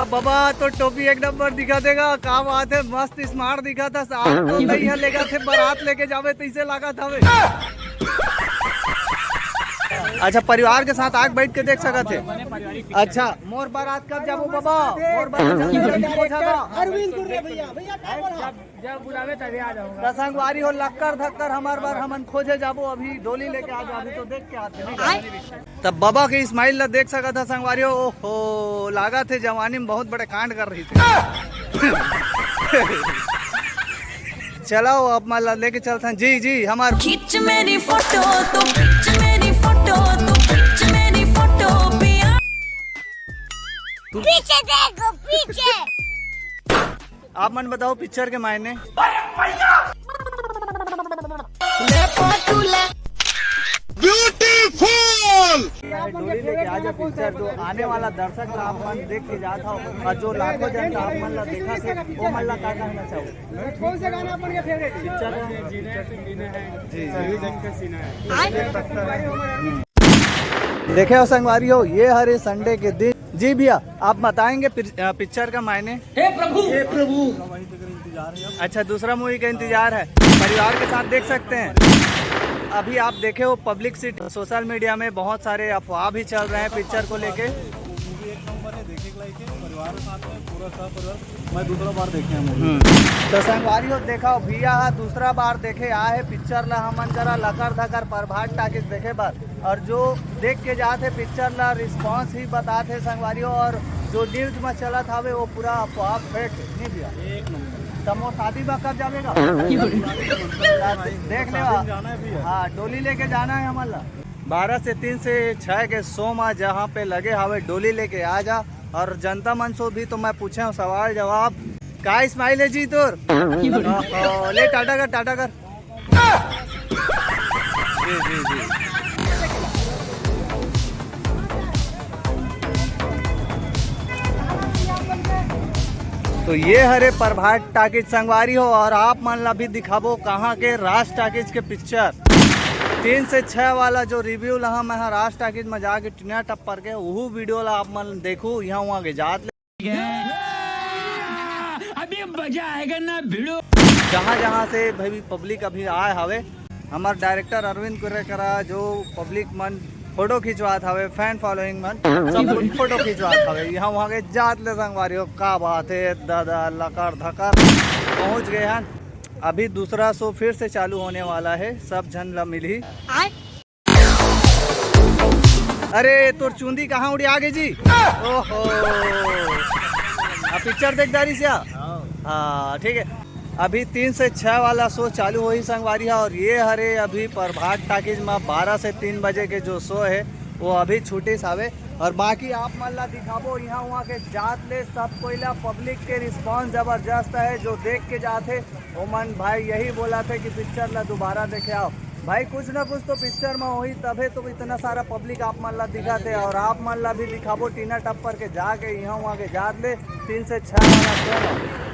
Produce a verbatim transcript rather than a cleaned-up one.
बाबा, तो टोपी एक नंबर दिखा देगा। का बात है, मस्त स्मार्ट दिखा था। साथ तो नहीं है, लेगा थे बारात लेके जावे, तैसे लागत हवे। अच्छा, परिवार के साथ आके बैठ के देख सकत है। अच्छा, मोर बारात कब जाबो बाबा? मोर बारात कब जाबो? अरविंद गुर्रे भैया, भैया का बोला? जब बुलावे तभी आ जाऊंगा। त संगवारी हो, लक्कर धक्कर हमार बर हमन खोजे जाबो, अभी डोली लेके आ जाओ, अभी तो देख के आते हैं। तब बाबा के स्माइल ला देख सकत ह संगवारी हो। ओहो, लागत हे जवानी में बहुत बड़े कांड कर रही थी। चलाओ, अब मन ला लेके चलथन जी। जी, हमार खींच मेरी फोटो, तू खींच मेरी फोटो, तू खींच मेरी फोटो, पिया। पीछे देखो, पीछे। आप मन बताओ पिक्चर के मायने। ब्यूटीफुल। डोली लेके आजा पिक्चर, जो आने वाला दर्शक ला आप मन देख के जात हो, और जो लाखों जनता आप मन ला देखा थे, वो मन ला का कहना चाहो? कौन से गाना अपन के फेवरेट? पिक्चर का? जी, जी। देखे हो संगवारी हो, ये हरे संडे के दिन। जी भैया, आप बताएंगे पिर-, अ, पिक्चर का मायने? हे प्रभु, हे प्रभु। अच्छा, दूसरा मूवी का इंतजार है, परिवार के साथ देख सकते हैं। अभी आप देखे हो पब्लिक सिटी, सोशल मीडिया में बहुत सारे अफवाह भी चल रहे हैं पिक्चर को लेके। मूवी एक नंबर है, देखे के लायक है, परिवार के साथ में पूरा सह परिवार। मैं दूसरा बार देखे हैं मूवी। हम्म। तो संगवारी हो, देखा भैया हा दूसरा बार देखे आए है पिक्चर ला हमन करा लकर धकर प्रभात टाकीज देखे बर, और जो देख के जात है पिक्चर ला रिस्पांस ही बतात है संगवारी हो, और जो न्यूज में चलत हवे वो पूरा अफवाह फेक है, नहीं भैया? एक नंबर। तो मोर शादी बा कब जावेगा? देख लेवा। शादी में जाना है भैया। हाँ, डोली लेके जाना है हमन ला। बारह से तीन से छः के शो मा जहाँ पे लगे हवे डोली लेके आ जा, और जनता मन से भी तो मैं पूछे हूँ सवाल जवाब। का स्माइल है जी तोर? ओहो, ले टाटा कर, टाटा कर। जी, जी, जी। तो ये हरे प्रभात टाकीज संगवारी हो, और आप मन ला भी दिखाबो कहाँ के राज टाकीज के पिक्चर तीन से छः वाला जो रिव्यू ला मैं ह राज टाकीज में जाके टीना टप्पर के वहू वीडियो ला आप मन देखू, यहाँ वहाँ के जात ले। अभी मजा आएगा ना भिड़ो। जहाँ जहाँ से भाई पब्लिक अभी आए हवे, हमार डायरेक्टर अरविंद कुर्रे करा जो पब्लिक मन फोटो खिंचवात हवे, फैन फॉलोइंग मन सब कुछ फोटो खिंचवात हवे। यहाँ वहाँ के जात ले संगवारी हो, का बात है दादा, लकर धकर पहुँच गए हैं। अभी दूसरा शो फिर से चालू होने वाला है, सब झन ला मिलही। अरे, तोर चुंदी कहाँ उड़िया गे जी? ओहो, अब पिक्चर देख डारिस या? हाँ, ठीक है। अभी तीन से छः वाला शो चालू होही संगवारी हा, और ये हरे अभी प्रभात टाकीज में बारह से तीन बजे के जो शो है वो अभी छूटिस हवे। और बाकी आप मन ला दिखाबो यहाँ वहाँ के जात ले, सब कोई ला पब्लिक के रिस्पांस जबरदस्त है, जो देख के जात है ओमन भाई यही बोलथे कि पिक्चर ला दोबारा देखे आओ। भाई कुछ ना कुछ तो पिक्चर में होही, तभे तो इतना सारा पब्लिक आप मन ला दिखाथे, और आप मन ला भी दिखाबो टीना टप्पर के जाके यहाँ वहाँ के जात ले तीन से छः वाला शो में।